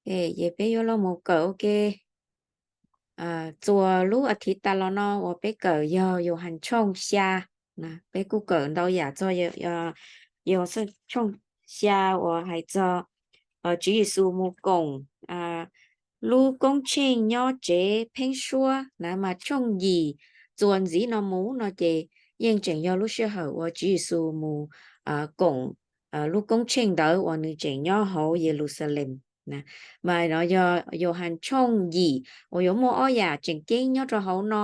Ces peb yuav los mus kawm ua ke. Txuas lub as thiv tas los no uas peb kawm yog Yauhas tshooj xya. Peb kuj kawm ntau yam txog Yauhas tshooj xya uas hais txog Tswv Yexus mus koom lub koob tsheej nyob tsev pheeb suab na, mas tshooj yim txuas ntxiv no mus no ces yeej tseem yog lub sij hawm uas Tswv Yexus mus koom lub koob tsheej ntawd uas nws tseem nyob hauv Yeluxalees. Mas no yog Yauhas tshooj yim uas yuav muaj ob yam tseem ceeb nyob rau hauv no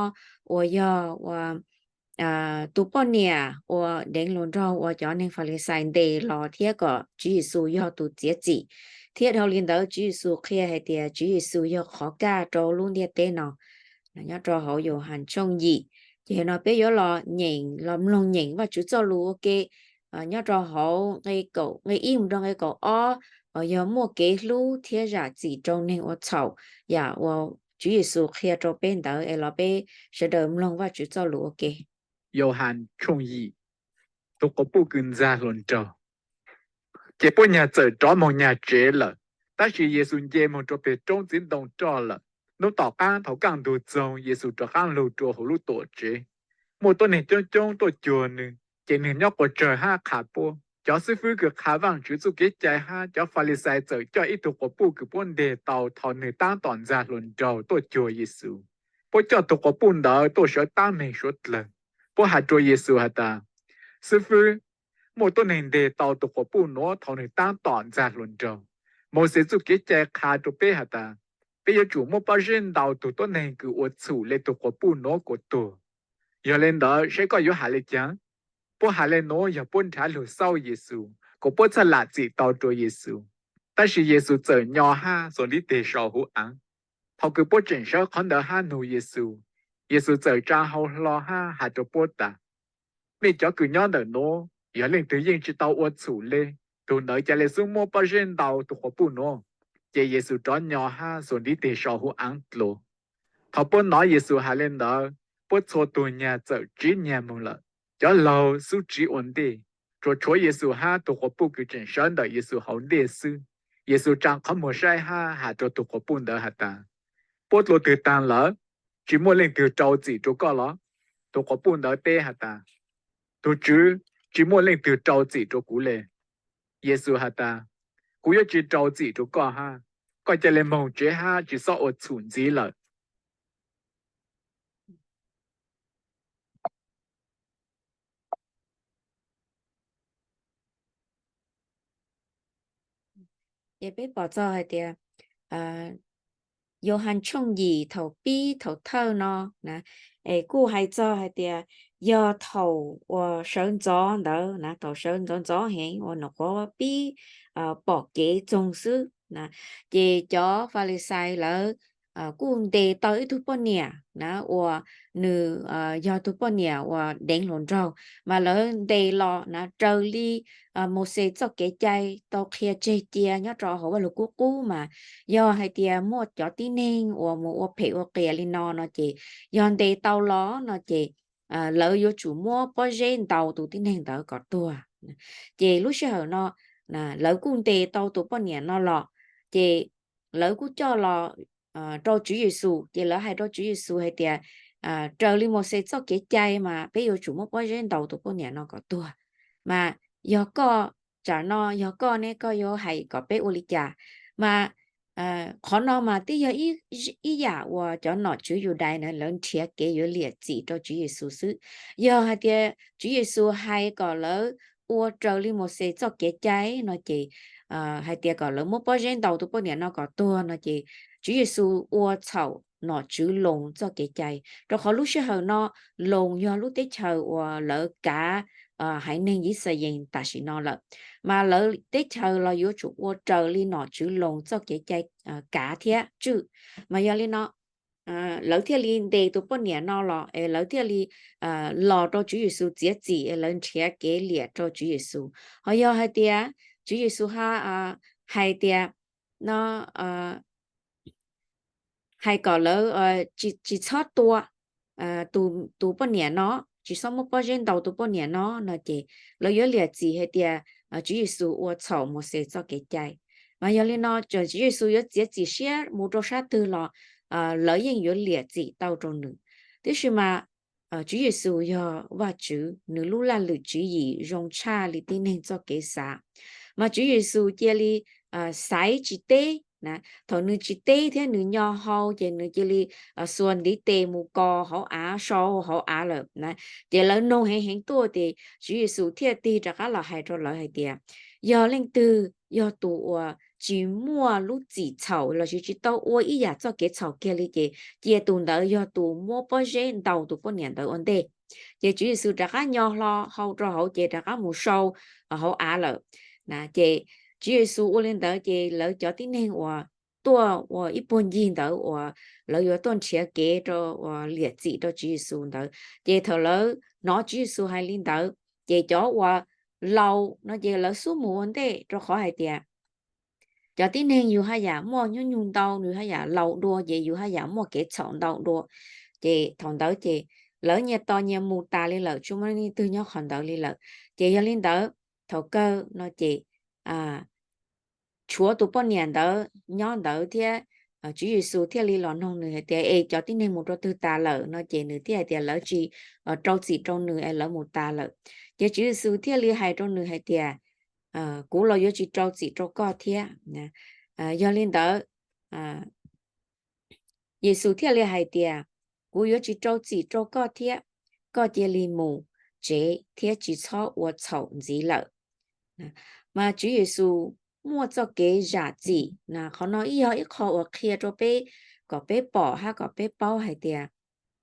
uas yog ua tus poj niam uas deev hluas nraug uas cov neeg Falixais ntes los thiab kom Tswv Yexus yog tus txiav txim. Thiab dhau li ntawd Tswv Yexus qhia hais tias Tswv Yexus yog qhov kaj rau lub ntiaj teb no. Nyob rau hauv Yauhas tshooj yim, ces no peb yuav los nyeem los mloog nyeem Vajtswv txoj lus ua ke nyob rau hauv nqe ib mus rau nqe kaum ob, yog muaj kev hlub thiab zam txim rau neeg ua txhaum, yam uas Tswv Yexus qhia rau peb ntawd es los peb sawv daws mloog Vajtswv txoj lus ua ke. Yauhas tshooj yim. Tus quas puj kws ntxa hluas nraug. Ces puab nyag txawm rov moog nyag tsev lawm, tab sis Yexus nce moog rua peg roob txiv ntoo roj lawm. Nub tom qaab thaus kaj ntug txoog Yexus rov qaab lug rua huv lub tuam tsev. Muaj tuab neeg coob coob tuaj cuag nwg, ces nwg nyob quas tsawg hab qha puab. Cov xwb fwb kws qha Vaajtswv txuj kev cai hab cov Falixais txawm coj ib tug quas puj kws puab nteg tau thaus nwg taab tom ntxa hluas nraug tuaj cuag Yexus. Puab coj tug quas puj ntawd tuaj sawv taab meeg suav dlawg. Puab has rua Yexus has tas, Xwb fwb, muaj tuab neeg nteg tau tug quas puj nuav thaus nwg taab tom ntxa hluas nraug. Mauxes txuj kev cai qha rua peb has tas, peb yuav tsum muab pob zeb ntaus tug tuab neeg kws ua txhum le tug quas puj nuav kuas tuag. Yog le ntawd saib koj yuav has le caag? Puab has le nuav yog puab nrhav lug xauj Yexus, kuas puab txhaj lam txim tau rua Yexus. Tab sis Yexus txawm nyo hab xuas ntiv teg sau huv aav. Thaus kws puab tseem sawv qhov ntawd hab nug Yexus, Yexus txawm tsa hau hlo hab has rua puab tas, Mej cov kws nyob ntawm nuav, yog leej twg yeej tsi tau ua txhum le, tug ntawd ca le xub muab pob zeb ntaus tug quas puj nuav. Ces Yexus rov nyo hab xuas ntiv teg sau huv aav dlua. Thaus puab nov Yexus has le ntawd, puab txhua tug nyag txawm tsiv nyag moog lawm, cov laug xub tsiv ua ntej. Tsuas tshuav Yexus hab tug quas puj kws tseem sawv ntawm Yexus hauv ntej xwb. Yexus tsa qhov muag saib hab has rua tug quas puj ntawd has tas, Puab dlua twg taag lawm? Tsi muaj leej twg rau txim rua koj los? Tug quas puj ntawd teb has tas, Tug Tswv, tsi muaj leej twg rau txim rua kuv le. Yexus has tas, Kuv yuav tsi rau txim rua koj hab. Koj ca le moog tsev hab tsi xob ua txhum ntxiv lawm. Ces peb pom txog hais tias Yauhas tshooj yim thaum pib thaum thawj no na, es kuj hais txog hais tias yog thaum uas sawv ntxov ntawd na, thaum sawv ntxov ntxov heev uas nyuam qhuav pib pom kev txoog xwb na, ces cov Falixais lawv kuj ntes tau ib tug poj niam na uas nws yog tug poj niam uas deev hluas nraug, mas lawv ntes los na raws li Mauxes txoj kev cai tau qhia tseg cia nyob rau hauv Vaj Lug Kub Qub mas yog hais tias muaj cov tib neeg uas mus ua phem ua qias li no no ces yog ntes tau los no ces lawv yuav tsum muab pob zeb ntaus tus tib neeg ntawd kom tuag. Ces lub sij hawm no lawv kuj ntes tau tus poj niam no los, ces lawv kuj coj los rau Tswv Yexus, ces lawv hais rau Tswv Yexus hais tias, Raws li Mauxes txoj kev cai mas peb yuav tsum muab pob zeb ntaus tus poj niam no kom tuag. Mas yog koj, tsam no yog koj ne koj yuav hais kom peb ua li cas? Mas qhov no mas twb yog ib yam uas cov nom tswv Yudais na lawv nrhiav kev yuav liam txim rau Tswv Yexus xwb. Yog hais tias Tswv Yexus hais kom lawv ua raws li Mauxes txoj kev cai no ces, hais tias kom lawv muab pob zeb ntaus tus poj niam no kom tuag no ces Tswv Yexus ua txhaum nom tswv Loos txoj kev cai, rau qhov lub sij hawm no Loos yog lub teb chaws uas lawv kav haiv neeg Yixalayees tam sim no lawm. Mas lawv teb chaws los yuav tsum ua raws li nom tswv Loos txoj kev cai kav thiab tswj. Mas yog li no lawv thiaj li ntes tus poj niam no los es lawv thiaj li los rau Tswv Yexus txiav txim es lawv nrhiav kev liam rau Tswv Yexus. Ho yog hais tias Tswv Yexus hais tias no hais kom lawv tsis txhob tua tus poj niam no, tsis txhob muab pob zeb ntaus tus poj niam no no ces lawv yuav liam txim hais tias Tswv Yexus ua txhaum Mauxes txoj kev cai. Mas yog li no txawm Tswv Yexus yuav txiav txim siab mus rau sab twg los lawv yeej yuav liam txim tau rau nws. Tiam sis mas Tswv Yexus yog Vajtswv, nws lub laj lwm tswv yim zoo tshaj li tib neeg txoj kev xav. Mas Tswv Yexus cia li xaiv tsis teb na, thaum nws tsis teb thiab nws nyo hau ces nws cia li xuas ntiv tes mus kos hauv av, sau hauv av lawm na. Ces lawv noog heev heev tuaj ces Tswv Yexus thiaj tig rov qab los hais rau lawv hais tias, yog leej twg yog tus uas tsis muaj lub txim txhaum lossis tsis tau ua ib yam txoj kev txhaum kiag li ces cia tus ntawd yog tus muab pob zeb ntaus tus poj niam ntawd ua ntej. Ces Tswv Yexus rov qab nyo hlo hau rau hauv ces rov qab mus sau hauv av lawm. Ces Tswv Yexus ua li ntawd ces lawv cov tib neeg uas tuaj ua ib puag ncig ntawd uas lawv yuav tuaj nrhiav kev rau uas liam txim rau Tswv Yexus ntawd, ces thaum lawv hnov Tswv Yexus hais li ntawd ces cov uas laus no ces lawv xub mus ua ntej rau qhov hais tias cov tib neeg yus haj yam muaj hnub nyoog ntau, yus haj yam laus dua ces yus haj yam muaj kev txhaum ntau dua. Ces thaum ntawd ces lawv nyias tos nyias mus tas li lawm, tsis muaj leej twg nyob qhov ntawd li lawm. Ces yog li ntawd thaum kawg no ces tshuav tus poj niam ntawd nyob ntawd thiab Tswv Yexus thiaj li los noog nws hais tias, es cov tib neeg mus rau twg tas lawm no ces nws thiaj hais tias lawv tsis rau txim rau nws es lawv mus tas lawm. Ces Tswv Yexus thiaj li hais rau nws hais tias, kuv los yuav tsis rau txim rau koj thiab. Yog li ntawd Yexus thiaj li hais tias, kuv yuav tsis rau txim rau koj thiab, koj cia li mus tsev thiab tsis txhob ua txhaum ntxiv lawm. Mas Tswv Yexus muaj txoj kev zam txim, qhov no ib yog ib qho uas qhia rau peb kom peb pom hab kom peb paub hais tias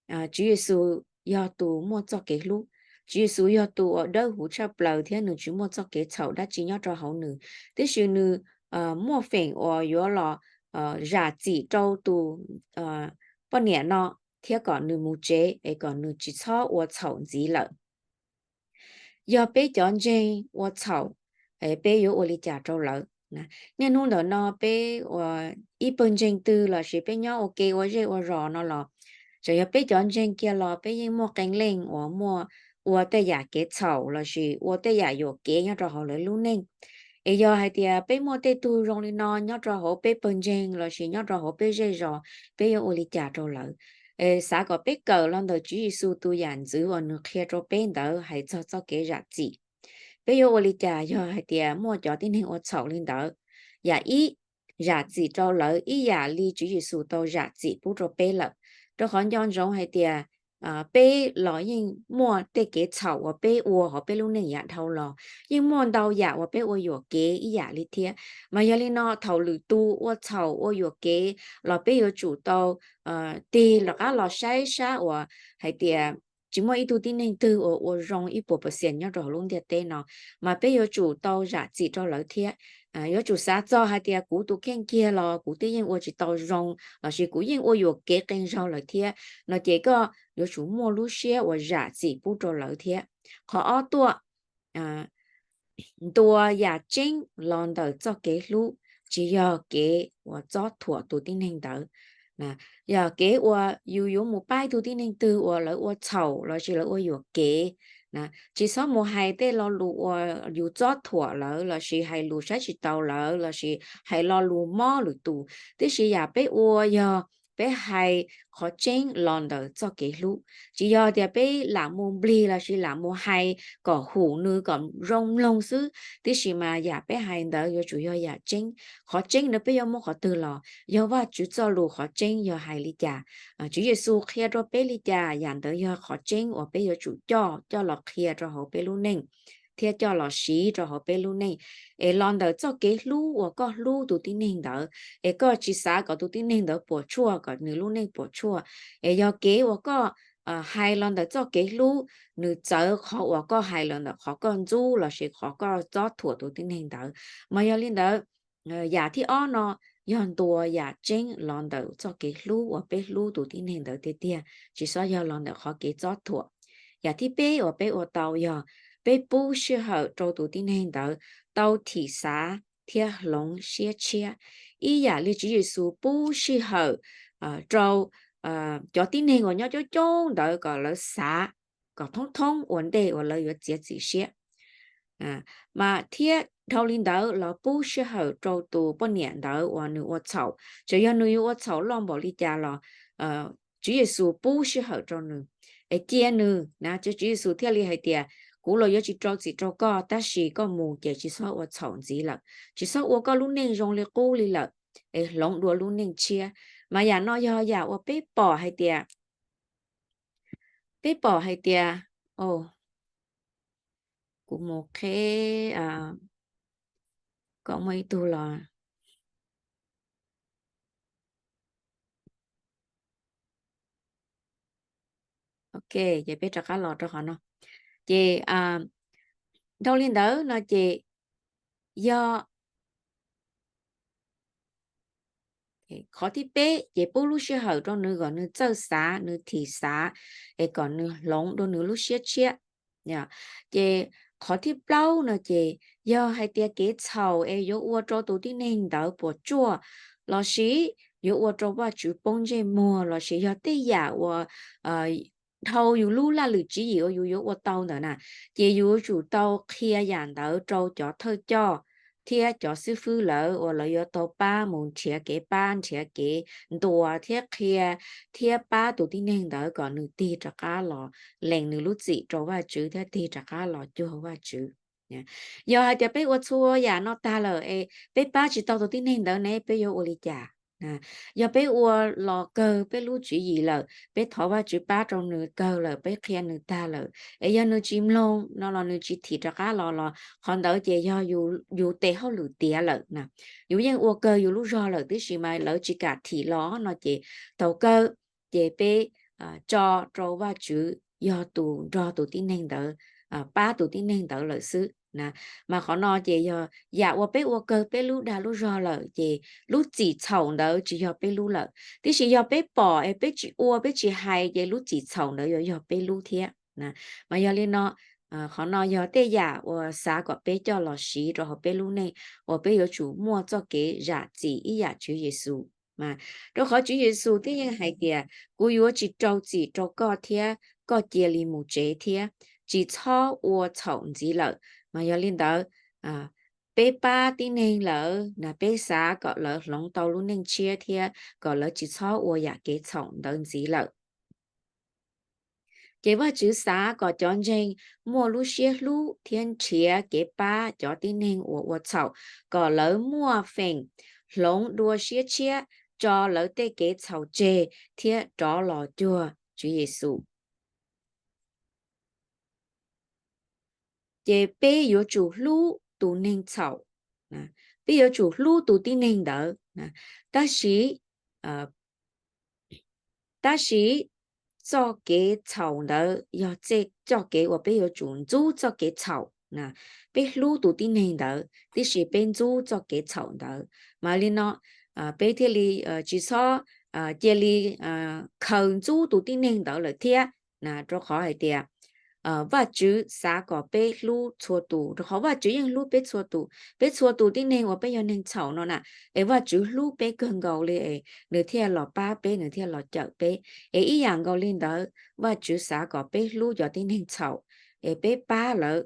Tswv Yexus yog tus muaj txoj kev hlub. Tswv Yexus yog tus uas dawb huv tshaj plaws thiab nws tsis muaj txoj kev txhaum dab tsi nyob rau hauv nws, tiam sis nws muaj feem uas yuav los zam txim rau tus poj niam no thiab kom nws mus tsev es kom nws tsis txhob ua txhaum ntxiv lawm. Yog peb cov ntseeg ua txhaum, peb yuav ua li cas rau lawv? Niaj hnub ntawm no peb ua ib pawg ntseeg twg lossis peb nyob ua ke ua zej ua zos no los, txawm yog peb cov ntseeg kiag los peb yeej muaj qee leej uas muaj ua tej yam kev txhaum lossis ua tej yam yuam kev nyob rau hauv lawv lub neej. Es yog hais tias peb muaj tej tug zoo li no nyob rau hauv peb pawg ntseeg lossis nyob rau hauv peb zej zos, peb yuav ua li cas rau lawv? Xav kom peb kawm los ntawm Tswv Yexus tus yam ntxwv uas nws qhia rau peb ntawd hais txog txoj kev zam txim. Peb yuav ua li cas yog hais tias muaj cov tib neeg ua txhaum li ntawd? Yam ib, zam txim rau lawv ib yam li Tswv Yexus tau zam txim pub rau peb lawm. Rau qhov nco ntsoov hais tias peb los yeej muaj tej kev txhaum uas peb ua hauv peb lub neej yav dhau los, yeej muaj ntau yam uas peb ua yuam kev ib yam li thiab. Mas yog li no thaum lwm tus ua txhaum ua yuam kev los peb yuav tsum tau tig rov qab los saib sab uas hais tias tsis muaj ib tug tib neeg twg uas ua zoo ib puas percent nyob rau hauv lub ntiaj teb no, mas peb yuav tsum tau zam txim rau lawv thiab. Yuav tsum xav txog hais tias kuv tus kheej kiag los kuv twb yeej ua tsis tau zoo lossis kuv yeej ua yuam kev qee zaug lawm thiab no ces koj yuav tsum muaj lub siab uas zam txim pub rau lawv thiab. Qhov ob tuaj, ntuas yam tseeb los ntawm txoj kev hlub, tsis yog kev uas txob thuam tus tib neeg ntawd. Yog kev uas yus yuav mus pab ib tug tib neeg twg uas lawv ua txhaum lossis lawv ua yuam kev, tsis txhob mus hais tej lo lus uas yus txob thuam lawv lossis hais lus saib tsis taus lawv lossis hais lo lus mob lwm tus. Tiam sis yam peb ua yog peb hais qhov tseeb los ntawm txoj kev hlub, tsis yog tias peb lam mus nplig lossis lam mus hais kom hum nws kom zoo mloog xwb. Tiam sis mas yam peb hais ntawd yuav tsum yog yam tseeb. Qhov tseeb ntawd peb yuav muab qhov twg los? Yog Vajtswv txoj lus qhov tseeb yog hais li cas, Tswv Yexus qhia rau peb li cas, yam ntawd yog qhov tseeb uas peb yuav tsum coj coj los qhia rau hauv peb lub neej thiab coj los siv rau hauv peb lub neej. Es los ntawm txoj kev hlub uas koj hlub tus tib neeg ntawd, es koj tsis xav kom tus tib neeg ntawd puas tsuaj, kom nws lub neej puas tsuaj, es yog kev uas koj hais los ntawm txoj kev hlub, nws txawv qhov uas koj hais los ntawm qhov koj ntxub lossis qhov koj txob thuam tus tib neeg ntawd. Mas yog li ntawd, yam thib ob no yog ntuas yam tseeb los ntawm txoj kev hlub uas peb hlub tus tib neeg ntawd tiag tiag, tsis txhob yog los ntawm qhov kev txob thuam. Yam thib peb uas peb ua tau yog peb pub sij hawm rau tus tib neeg ntawd tau thim xav thiab hloov siab tshiab, ib yam li Tswv Yexus pub sij hawm rau cov tib neeg uas nyob coob coob ntawd kom lawv xav kom thoob thoob ua ntej uas lawv yuav txiav txim siab. Mas thiab dhau li ntawd los pub sij hawm rau tus poj niam ntawd uas nws ua txhaum, txawm yog nws yuav ua txhaum loj npaum li cas los Tswv Yexus pub sij hawm rau nws, es cia nws na. Tswv Yexus thiaj li hais tias, kuv los yuav tsis rau txim rau koj, tab sis koj mus ces tsis txhob ua txhaum ntxiv lawm, tsis txhob ua koj lub neej zoo li qub li lawm, es hloov dua lub neej tshiab. Mas yam no yog yam uas peb pom hais tias, peb pom hais tias, kuv mus qheb, kom muaj ib tug los. Ok, ces peb rov qab los rau qhov no. Ces dhau li ntawd no ces yog qhov thib peb ces pub lub sij hawm rau nws kom nws txawj xav, nws thim xav, es kom nws hloov dua nws lub siab tshiab. Ces qhov thib plaub no ces yog hais tias kev txhaum es yuav ua rau tus tib neeg ntawd puas tsuaj, lossis yuav ua rau Vajtswv poob ntsej muag, lossis yog tej yam uas dhau yus lub laj lwm tswv yim uas yus yuav ua tau ntawd na, ces yus yuav tsum tau qhia yam ntawd rau cov thawj coj thiab cov xib fwb lawv uas lawv yuav tau pab mus nrhiav kev pab, nrhiav kev ntuas thiab qhia thiab pab tus tib neeg ntawd kom nws tig rov qab los lees nws lub txim rau Vajtswv thiab tig rov qab los cuag Vajtswv. Yog hais tias peb ua txhua yam no tag lawm es peb pab tsis tau tus tib neeg ntawd ne, peb yuav ua li cas? Yog peb ua los kawg peb lub tswv yim lawm, peb thov Vajtswv pab rau nws kawg lawm, peb qhia nws tag lawm, es yog nws tsis mloog no los nws tsis thim rov qab los los qhov ntawd ces yog yus tes hauj lwm tiav lawm na. Yus yeej ua kawg yus lub zog lawm tib si mas lawv tsis kam thim los no ces thaum kawg ces peb tso rau Vajtswv yog tus nrog tus tib neeg ntawd, pab tus tib neeg ntawd lawm xwb na. Mas qhov no ces yog yam uas peb ua kawg peb lub dag lub zog lawm ces lub txim txhaum ntawd tsis yog peb lub lawm. Tiam sis yog peb pom es peb tsis ua peb tsis hais ces lub txim txhaum ntawd yuav yog peb lub thiab. Mas yog li no, qhov no yog tej yam uas xav kom peb coj los siv rau hauv peb lub neej uas peb yuav tsum muaj txoj kev zam txim ib yam Tswv Yexus. Rau qhov Tswv Yexus twb yeej hais tias, kuv yuav tsis rau txim rau koj thiab, koj cia li mus tsev thiab, tsis txhob ua txhaum ntxiv lawm. Mas yog li ntawd, peb pab tib neeg lawm na, peb xav kom lawv hloov tau lub neej tshiab thiab kom lawv tsis txhob ua yam kev txhaum ntawd ntxiv lawm. Ces Vajtswv xav kom cov ntseeg muaj lub siab hlub thiab nrhiav kev pab cov tib neeg uas ua txhaum, kom lawv muaj feem hloov dua siab tshiab, tso lawv tej kev txhaum tseg thiab rov los cuag Tswv Yexus. Ces peb yuav tsum hlub tus neeg txhaum, peb yuav tsum hlub tus tib neeg ntawd. Tab sis, tab sis txoj kev txhaum ntawd yog txoj kev uas peb yuav tsum ntxub txoj kev txhaum. Peb hlub tus tib neeg ntawd tiam sis peb ntxub txoj kev txhaum ntawd. Mas li no, peb thiaj li tsis txhob cia li khaws ntxub tus tib neeg ntawd lawm thiab. Rau qhov hais tias Vajtswv xav kom peb hlub txhua tus, rau qhov Vajtswv yeej hlub peb txhua tus. Peb txhua tus tib neeg uas peb yog neeg txhaum no na, es Vajtswv hlub peb kawg nkaus li es nws thiaj los pab peb, nws thiaj los cawm peb. Es ib yam nkaus li ntawd, Vajtswv xav kom peb hlub cov tib neeg txhaum, es peb pab lawv,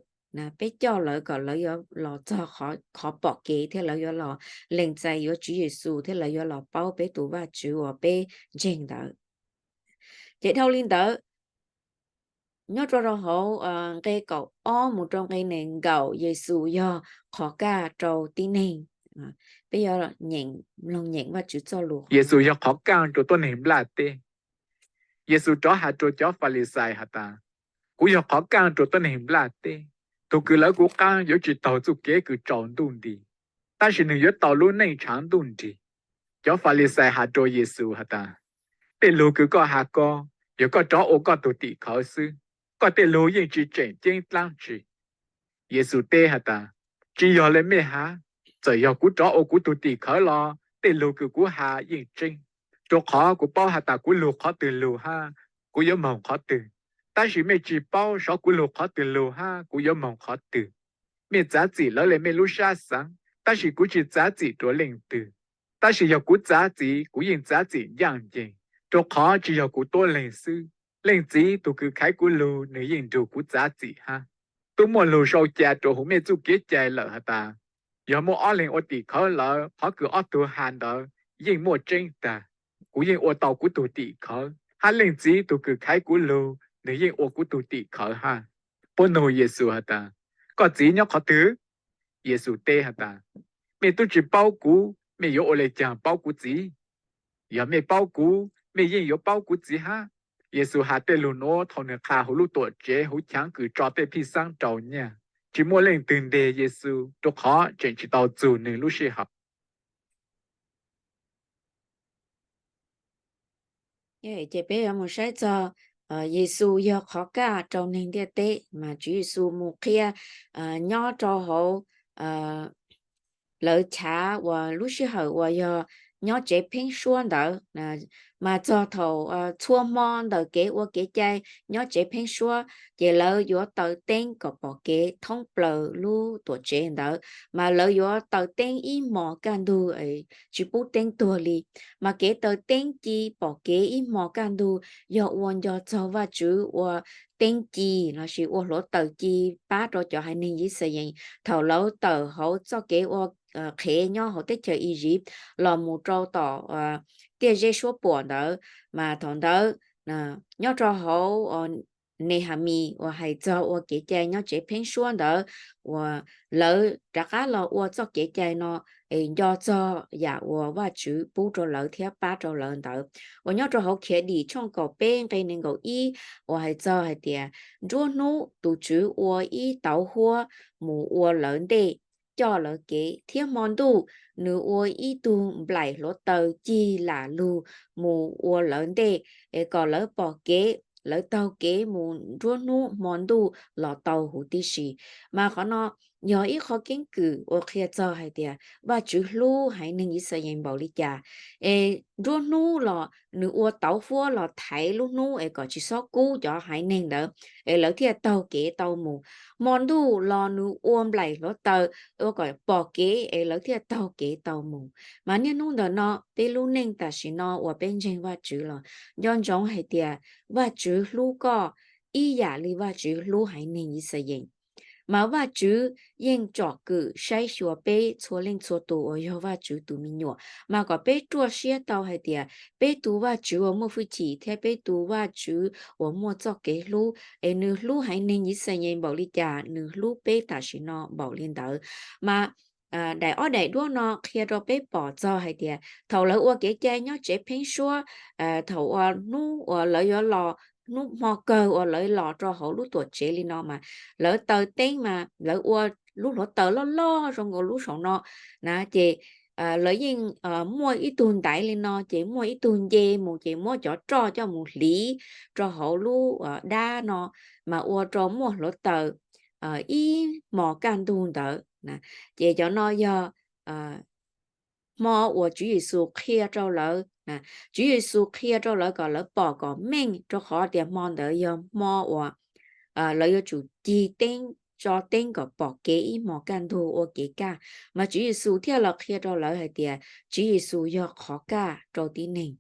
peb coj lawv kom lawv yuav los txog qhov pom kev thiab lawv yuav los lees txais yuav Tswv Yexus thiab lawv yuav los paub peb tus Vajtswv uas peb ntseeg ntawd. Ces dhau li ntawd, nyob rau rau hauv nqe kaum ob mus rau nqe nees nkaum, Yexus yog qhov kaj rau tib neeg. Peb yuav nyeem, mloog nyeem Vajtswv txoj lus. Yexus yog qhov kaj rau tuab neeg nplaj teb. Yexus rov hais rau cov Falixais has tas, kuv yog qhov kaj rau tuab neeg nplaj teb. Tus kws lawv kuv qab yuav tsis taug txuj kev kws tsaus ntuj nti, tab sis nws yuav tau lub neej tshav ntuj nrig. Cov Falixais has rau Yexus has tas, tej lug kws koj has ko, yog koj rov ua koj tug tim khawv xwb, koj tej lug yeej tsis tseem ceeb dlaab tsi. Yexus teb has tas, tsis yog le mej hab. Txawm yog kuv rov ua kuv tug tim khawv los tej lug kws kuv has yeej tseeb, rua qhov kuv paub has tas kuv lug qhov twg lug hab kuv yuav moog qhov twg. Tab sis mej tsis paub sov kuv lug qhov twg lug hab kuv yuav moog qhov twg. Mej txav txim lawv le mej lub sab xaav, tab sis kuv tsis txav txim rua leej twg. Tab sis yog kuv txav txim, kuv yeej txav txim ncaaj nceeg, rua qhov tsis yog kuv tuab leeg xwb, Leej Txiv tug kws khaiv kuv lug nwg yeej nrug kuv txav txim hab. Twb muaj lug sau ca rua huv mej txuj kev cai lawm has tas, yog muaj ob leeg ua tim khawv lawm, qhov kws ob tug has ntawd yeej muaj tseeb tag. Kuv yeej ua tau kuv tug tim khawv, hab Leej Txiv tug kws khaiv kuv lug, nwg yeej ua kuv tug tim khawv hab. Puab nug Yexus has tas, Koj Txiv nyob qhov twg? Yexus teb has tas, Mej tub tsi paub kuv, mej yuav ua le caag paub kuv Txiv? Yog mej paub kuv, mej yeej yuav paub kuv Txiv hab. Yexus has tej lug nuav thaus nwg qha huv lub tuam tsev huv chaav kws tso tej phij xaab rua nyaj. Tsi muaj leej twg nteg Yexus, rua qhov tseem tsi tau txug nwg lub sij hawm. Ces peb yuav mus saib txog Yexus yog qhov kaj rau neeg ntiaj teb, mas Tswv Yexus mus qhia nyob rau hauv lawv chav uas lub sij hawm uas yog nyob tsev pheeb suab ntawd, mas txog thaum txhua hmo ntawm kev ua kev cai nyob tsev pheeb suab, ces lawv yuav taw teeb kom pom kev thoob plaws lub tuam tsev ntawd, mas lawv yuav taw teeb ib hmos kaj ntug, tsi pub teeb tuag li. Mas kev taw teeb ci pom kev ib hmos kaj ntug yog ua nco txog Vajtswv ua teeb ci lossis ua hluav taws ci pab rau cov haiv neeg Yixalayees thaum lawv tawm hauv txoj kev ua qhev nyob hauv teb chaws Iziv los mus rau tom tiaj zeb suab puam ntawd. Mas thaum ntawd nyob rau hauv Nehamis uas hais txog ua kev cai nyob tsev pheeb suab ntawd, uas lawv rov qab los ua txoj kev cai no, es nco txog yam uas Vajtswv pub rau lawv thiab pab rau lawv ntawd. Uas nyob rau hauv Khiav Dim tshooj kaum peb nqe nees nkaum ib uas hais txog hais tias, nruab hnub tus Tswv ua ib tauv huab mus ua lawv ntej coj lawv kev, thiab hmo ntuj nws ua ib tug nplaim hluav taws cig lam lug mus ua lawv ntej, es kom lawv pom kev, lawv taug kev mus nruab hnub hmo ntuj los tau huv tib si. Mas qhov no yog ib qho keeb kwm uas qhia txog hais tias Vajtswv hlub haiv neeg Yixalayees npaum li cas. Es nruab hnub los nws ua tauv huab los thaiv lub hnub es kom tsis txhob kub cov haiv neeg ntawd, es lawv thiaj taug kev tau mus. Hmo ntuj los nws ua nplaim hluav taws ua kom pom kev es lawv thiaj taug kev tau mus. Mas niaj hnub ntawm no peb lub neej tam sim no uas peb ntseeg Vajtswv los nco ntsoov hais tias Vajtswv hlub koj ib yam li Vajtswv hlub haiv neeg Yixalayees. Mas Vajtswv yeej tsom kwm saib xyuas peb txhua leej txhua tus uas yog Vajtswv tus me nyuam, mas kom peb ruaj siab tau hais tias peb tus Vajtswv uas muaj hwj chim thiab peb tus Vajtswv uas muaj txoj kev hlub, es nws hlub haiv neeg Yixalayees npaum li cas, nws hlub peb tam sim no npaum li ntawd. Mas daim ob daim duab no qhia rau peb pom txog hais tias thaum lawv ua kev cai nyob tsev pheeb suab, thaum uas hnub uas lawv yuav los, hnub hmo kawg uas lawv los rau hauv lub tuam tsev li no mas lawv taw teeb mas lawv ua lub hluav taws loj loj zoo nkaus lub saum no na, ces lawv yeej muaj ib tug ntaiv li no, ces muaj ib tug nce mus ces muab cov roj coj mus hliv rau hauv lub dab no, mas ua rau muaj hluav taws ib hmos kaj ntug ntawd. Ces cov no yog hmo uas Tswv Yexus qhia rau lawv. Tswv Yexus qhia rau lawv kom lawv pom kom meej, rau qhov tias hmo ntawd yog hmo uas lawv yuav tsum cig teeb, tso teeb kom pom kev ib hmos kaj ntug ua kev kaj. Mas Tswv Yexus thiaj los qhia rau lawv hais tias Tswv Yexus yog qhov kaj rau tib neeg.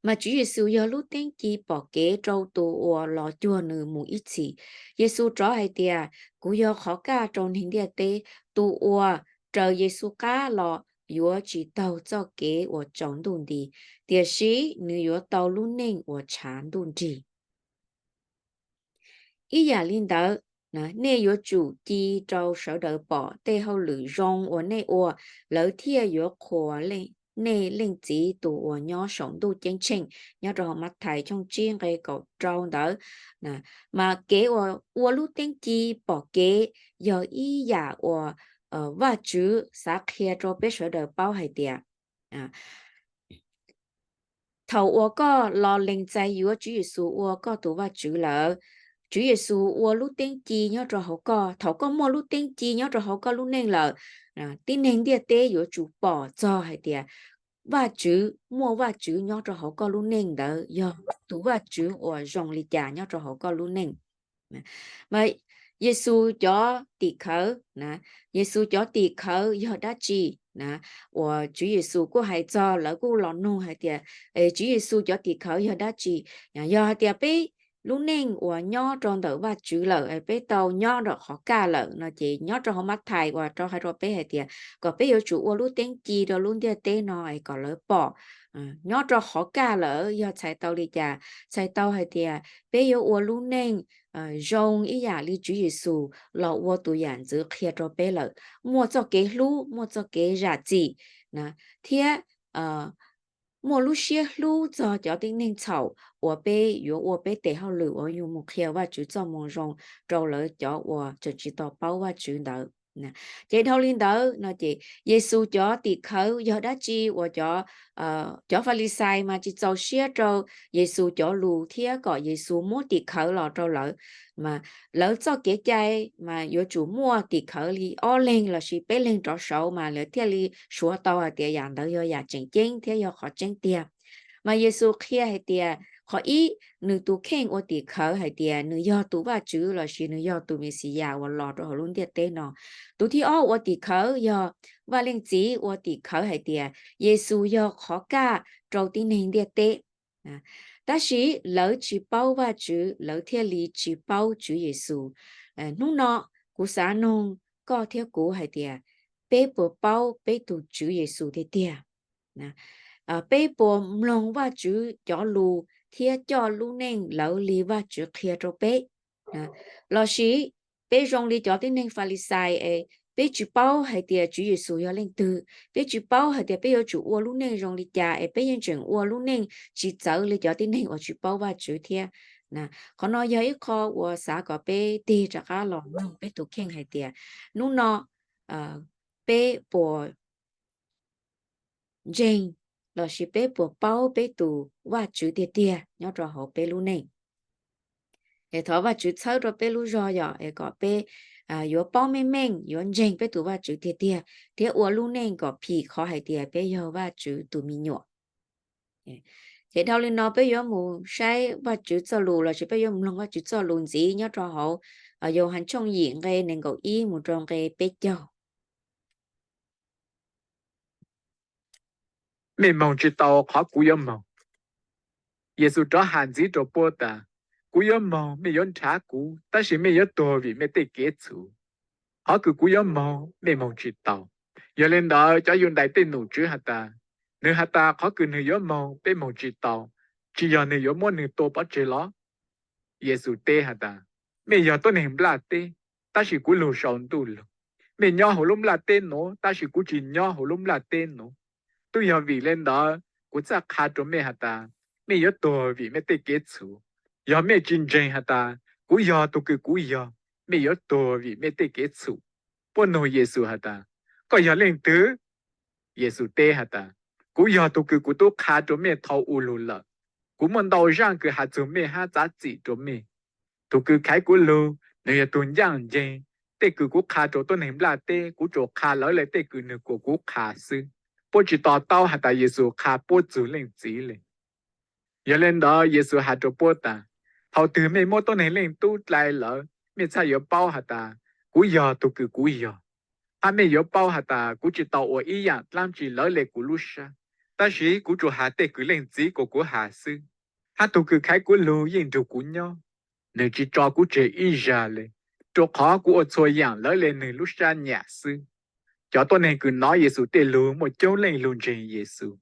Mas Tswv Yexus yog lub teeb ci pom kev rau tus uas los cuag nws mus ib txhis. Yexus rov hais tias, kuv yog qhov kaj rau neeg ntiaj teb. Tus uas raws Yexus qab los yuav tsis taug txoj kev uas tsaus ntuj nti, tiam sis nws yuav tau lub neej uas tshav ntuj nrig. Ib yam li ntawd, nej yuav tsum ci rau sawv daws pom tej hauj lwm zoo uas nej ua, lawv thiaj yuav qhuas nej Leej Txiv tus uas nyob saum ntuj ceeb tsheej, nyob rau hauv Mathais tshooj tsib nqe kaum rau ntawd. Mas kev uas ua lub teeb ci pom kev yog ib yam uas Vajtswv xav qhia rau peb sawv daws paub hais tias thaum uas koj los lees txais yuav Tswv Yexus ua koj tus Vajtswv lawm, Tswv Yexus ua lub teeb ci nyob rau hauv koj. Thaum koj muaj lub teeb ci nyob rau hauv koj lub neej lawm, tib neeg ntiaj teb yuav tsum pom txog hais tias Vajtswv, muaj Vajtswv nyob rau hauv koj lub neej ntawd yog tus Vajtswv uas zoo li cas nyob rau hauv koj lub neej. Mas Yexus cov tim khawv, Yexus cov tim khawv yog dab tsi? Uas Tswv Yexus kuj hais txog, lawv kuj los nug hais tias, Tswv Yexus cov tim khawv yog dab tsi? Yog hais tias peb lub neej uas nyob rau ntawm Vajtswv lawm, peb tau nyob nram qhov kaj lawm no ces nyob rau hauv Mathais uas rau hais rau peb hais tias kom peb yuav tsum ua lub teeb ci rau lub ntiaj teb no es kom lawv pom. Nyob rau qhov kaj lawm yog txhais tau li cas? Txhais tau hais tias peb yuav ua lub neej zoo ib yam li Tswv Yexus los ua tus yam ntxwv qhia rau peb lawm, muaj txoj kev hlub, muaj txoj kev zam txim, thiab muaj lub siab hlub txog cov tib neeg txhaum uas peb yuav ua peb tes hauj lwm uas yug mus qhia Vajtswv txoj moo zoo rau lawv cov uas tseem tsis tau paub Vajtswv ntawd. Ces dhau li ntawd no ces Yexus cov tim khawv yog dab tsi uas cov Falixais mas tsis txaus siab rau Yexus cov lus thiab kom Yexus muab tim khawv los rau lawv. Mas lawv txoj kev cai mas yuav tsum muaj tim khawv li ob leeg lossis peb leeg rov saud mas lawv thiaj li suav tau hais tias yam ntawd yog yam tseem ceeb thiab yog qhov tseeb tiag. Mas Yexus qhia hais tias qhov ib, nws tus kheej ua tim khawv hais tias nws yog tus Vajtswv lossis nws yog tus Mexiyas uas los rau hauv lub ntiaj teb no. Tus thib ob ua tim khawv yog Vaj Leej Txiv ua tim khawv hais tias Yexus yog qhov kaj rau tib neeg ntiaj teb. Tab sis lawv tsis paub Vajtswv, lawv thiaj li tsis paub Tswv Yexus. Hnub no kuv xav noog koj thiab kuv hais tias peb puas paub peb tus Tswv Yexus tiag tiag? Peb puas mloog Vajtswv cov lus thiab coj lub neej lawv li Vajtswv qhia rau peb? Lossis peb zoo li cov tib neeg Falixais es peb tsis paub hais tias Tswv Yexus yog leej twg, peb tsis paub hais tias peb yuav tsum ua lub neej zoo li cas es peb yeej tseem ua lub neej tsis txawv li cov tib neeg uas tsis paub Vajtswv thiab? Qhov no yog ib qho uas xav kom peb tig rov qab los mloog peb tus kheej hais tias hnub no peb puas ntseeg lossis peb puas paub peb tus Vajtswv tiag tiag nyob rau hauv peb lub neej. Es thov Vajtswv txhawb rau peb lub zog yom, es kom peb yuav paub meej meej, yuav ntseeg peb tus Vajtswv tiag tiag thiab ua lub neej kom phim qhov hais tias peb yog Vajtswv tus me nyuam. Ces dhau li no peb yuav mus saib Vajtswv txoj lus lossis peb yuav mloog Vajtswv txoj lus ntxiv nyob rau hauv Yauhas tshooj yim nqe nees nkaum ib mus rau nqe peb caug. Mej moog tsi tau qhov kuv yuav moog. Yexus rov has ntxiv rau puab tas, Kuv yuav moog, mej yuav nrhav kuv, tab sis mej yuav tuag vim mej tej kev txhum. Qhov kws kuv yuav moog, mej moog tsi tau. Yog le ntawd, cov Yudais tej nom tswv has tas, Nwg has tas qhov kws nwg yuav moog peb moog tsi tau, tsi yog nwg yuav muab nwg tua pov tseg los? Yexus teb has tas, Mej yog tuab neeg nplaj teb, tab sis kuv lug sau ntuj lug. Mej nyob huv lub nplaj teb nuav, tab sis kuv tsi nyob huv lub nplaj teb nuav. Tub yog vim le ntawd, kuv txhaj qha rua mej has tas, mej yuav tuag vim mej tej kev txhum. Yog mej tsi ntseeg has tas, kuv yog tug kws kuv yog, mej yuav tuag vim mej tej kev txhum. Puab nug Yexus has tas, Koj yog leej twg? Yexus teb has tas, Kuv yog tug kws kuv tub qha rua mej dhau ub lug lawm. Kuv muaj ntau zaaj kws has txug mej hab txav txim rua mej. Tug kws khaiv kuv lug, nwg yog tug ncaaj nceeg. Tej kws kuv qha rua tuab neeg nplaj teb, kuv tsuas qha lawv le tej kws nwg kuas kuv qha xwb. Puab tsi to taub has tas Yexus qha puab txug Leej Txiv le. Yog le ntawd, Yexus has rua puab tas, Thaus twg mej muab tuab neeg Leej Tub dlai lawm, mej txhaj yuav paub has tas, kuv yog tug kws kuv yog, hab mej yuav paub has tas, kuv tsi tau ua ib yaam dlaab tsi lawv le kuv lub sab, tab sis kuv tsuas has tej kws Leej Txiv kuas kuv has xwb. Hab tug kws khaiv kuv lug yeej nrug kuv nyob, nwg tsi tso kuv tseg ib zag le, rua qhov kuv ua txhua yaam lawv le nwg lub sab nyam xwb. Cov tuab neeg kws nov Yexus tej lug muaj coob leej lug ntseeg Yexus.